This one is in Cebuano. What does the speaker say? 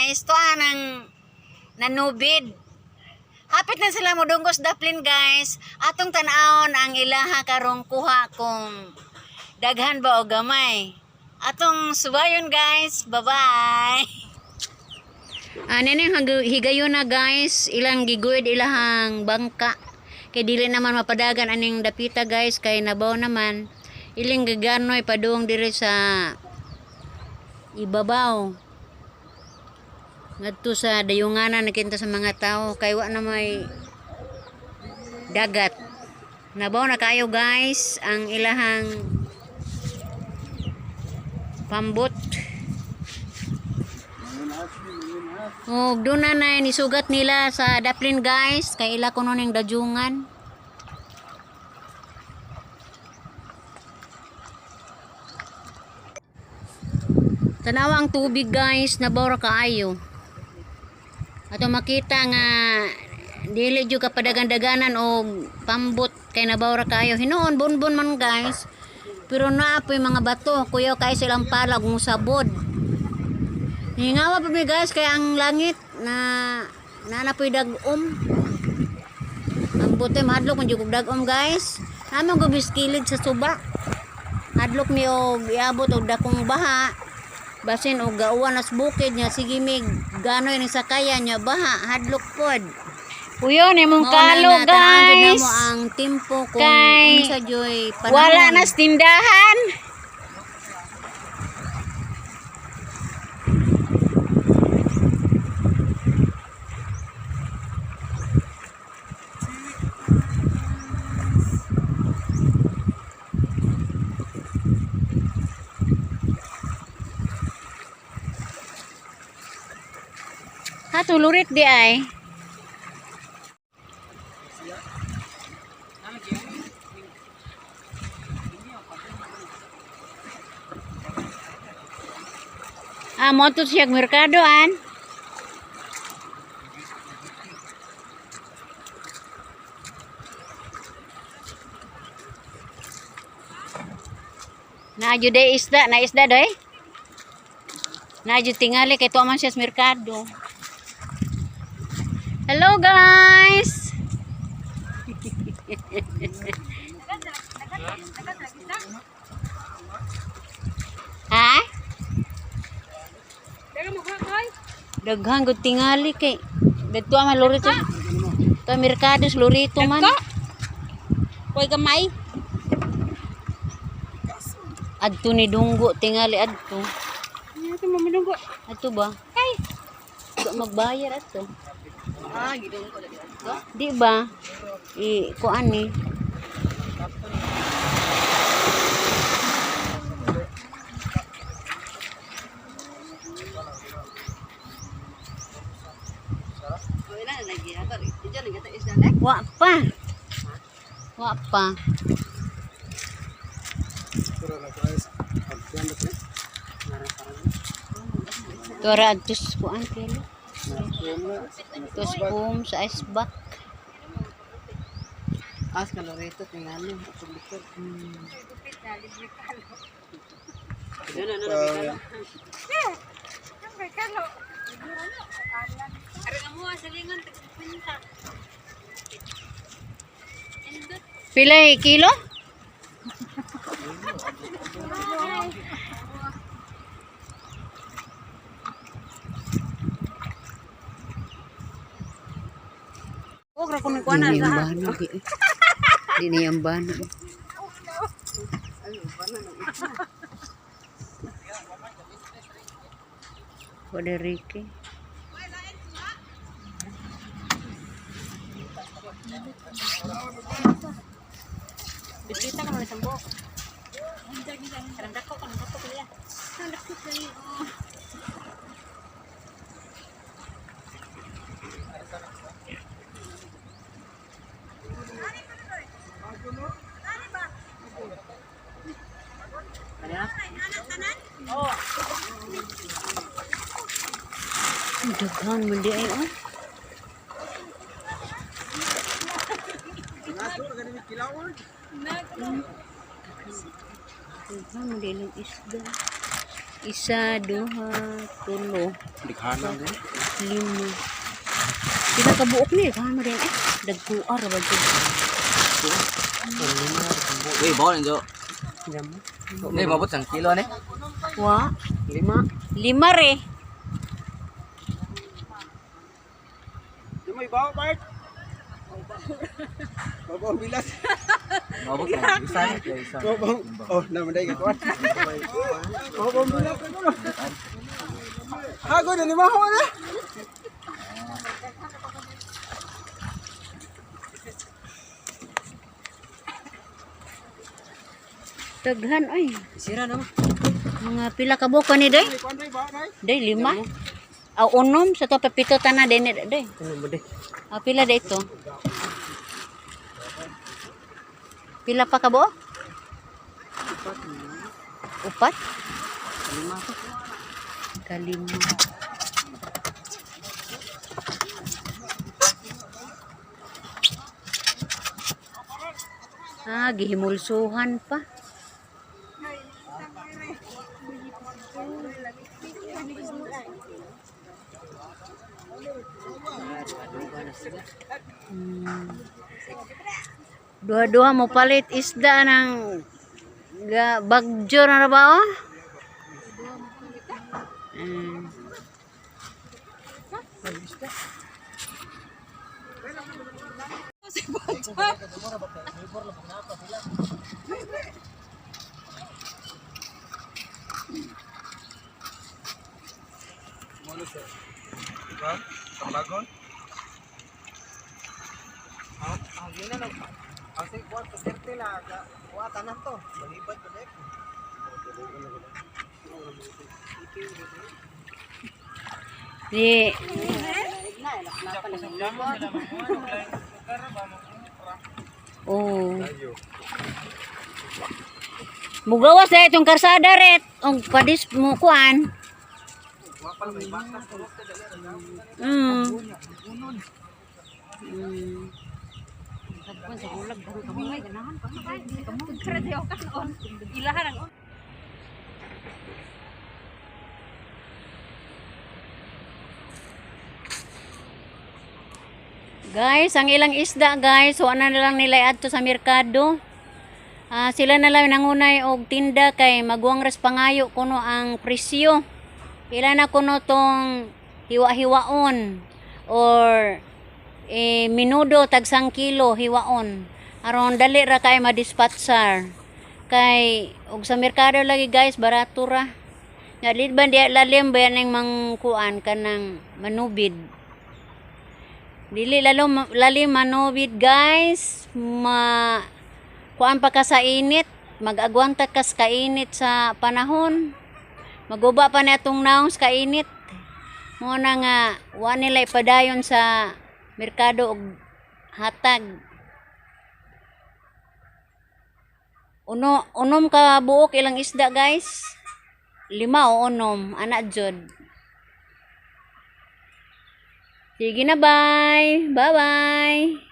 Guys. Tuwa ng nanubid. Hapit na sila modunggos daplin, guys. Atong tan-awon ang ilaha karong kuha kung daghan ba o gamay. Atong subayon, guys. Bye-bye. Ano yung higayon na, guys, ilang giguid ilahang bangka. Kay dili naman mapadagan aning dapita, guys, kay nabaw naman. Iling gaganoy padung diri sa ibabaw. Ngadto sa dayunganan nakinta sa mga tao kay wa na may dagat. Nabaw na kayo, guys, ang ilahang pambot. Og doon na na nisugat nila sa daplin, guys, kay ila kuno ning dajungan. Tanawa ang tubig, guys, nabaw ra kaayo. Ato makita nga dili jud ka padagan-daganan og pambot kay nabaw ra kaayo. Hinuon bonbon man, guys. Pero naa po'y mga bato, kuyaw kay silang palag musabod. Hingawa pa mi, guys, kay ang langit na naa na po'y dag-om. Ang buti mahadlok man jud og dag-om, guys. Namo gubis kilid sa suba. Hadlok mi og iabot og dakong baha. Basin og gauwan nas bukid nya sige mig ganoy ning sakayan nya baha hadlok pod. Uyon imong Mao na kalo nga, tan-awon jud guys. namo ang tempo kung Kay unsa joy panahon. Wala na sa tindahan. Ha, tulurit di ay. Ah, mo to siya merkado an. Naadyo day isda, na isda day. Naadyo tingali kay tuwa man siya sa merkado. Hello, guys. Ha? Daghan gud tingali kay didto man lorito. To merkado sa lorito man. Koy gamay. Adto ni Dunggo tingali adto. Ano mo minunggo? Adto ba? Ay. Di magbayar adto. Ah, gidunggo lagi adto. Di ba? I kuan ni. Wala na lagi ato. Diyan nga ta isda na. Wa pa. Wa pa. Tora adto sa kuan kilo. Tos boom sa ice box. As kalorito tingali atong likod. Pila kilo? Og ra kuno kuana Di sa. na yung bana, di. Di na yung bana. Wala Ricky. Bisita ka man sa buok. Karang dako kan dako kuya. Dako kay. Ang daghan man di ay oh. Daghan man di ilang isda. Isa, duha, tulo, Dikhanan din. Lima. Pila ka buok ni? Kano rin eh. Dagkuar ba jud? Uy, bawal nyo. Hindi, mabot sang kilo ni. Wa. Lima. Lima re. Di mo ibaw, Bart. Babaw bilas. Mabot sang isa, isa. Babaw. Oh, naman dai ka kuan. Babaw bilas ako. Hago na lima ho na. Daghan ay. Sira naman. Mga pila ka buok ni day? Kuan dai ba dai? Day lima. Aw unom sa to pipito tanan day ni day. Ano ba dai? Ah, pila day ito? Pila pa ka buok? Upat? Kalima. Ah, gihimulsuhan pa. Duha-duha mo palit isda ng ga, bagyo na ra ba oh? Ha? Pambagon? Ang ang yun na ang sig kuan sa serte na kuha tanan to. Balibad ko dek. Di Oh. Mugawas na itong karsada ret. Ang padis mo kuan. Ilahan ang Guys, ang ilang isda guys, wala na lang nila adto sa merkado. Ah, sila na lang nangunay og tinda kay maguwang ras pangayo kuno ang presyo. Ila na kuno tong hiwa-hiwaon or eh, minudo tag sang kilo hiwaon. Aron dali ra kay madispatsar. Kay og sa merkado lagi guys barato ra. Nga ba di lalim ba ning mangkuan kanang manubid. Dili lalo lalim manubid guys, ma kuan pa ka sa init, mag-agwanta ka sa kainit sa panahon. Maguba pa na itong naong sa kainit. Mo na nga wa nila ipadayon sa merkado og hatag. Uno, unom ka buok ilang isda guys. Lima o unom, ana jud. Sige na, bye. Bye-bye.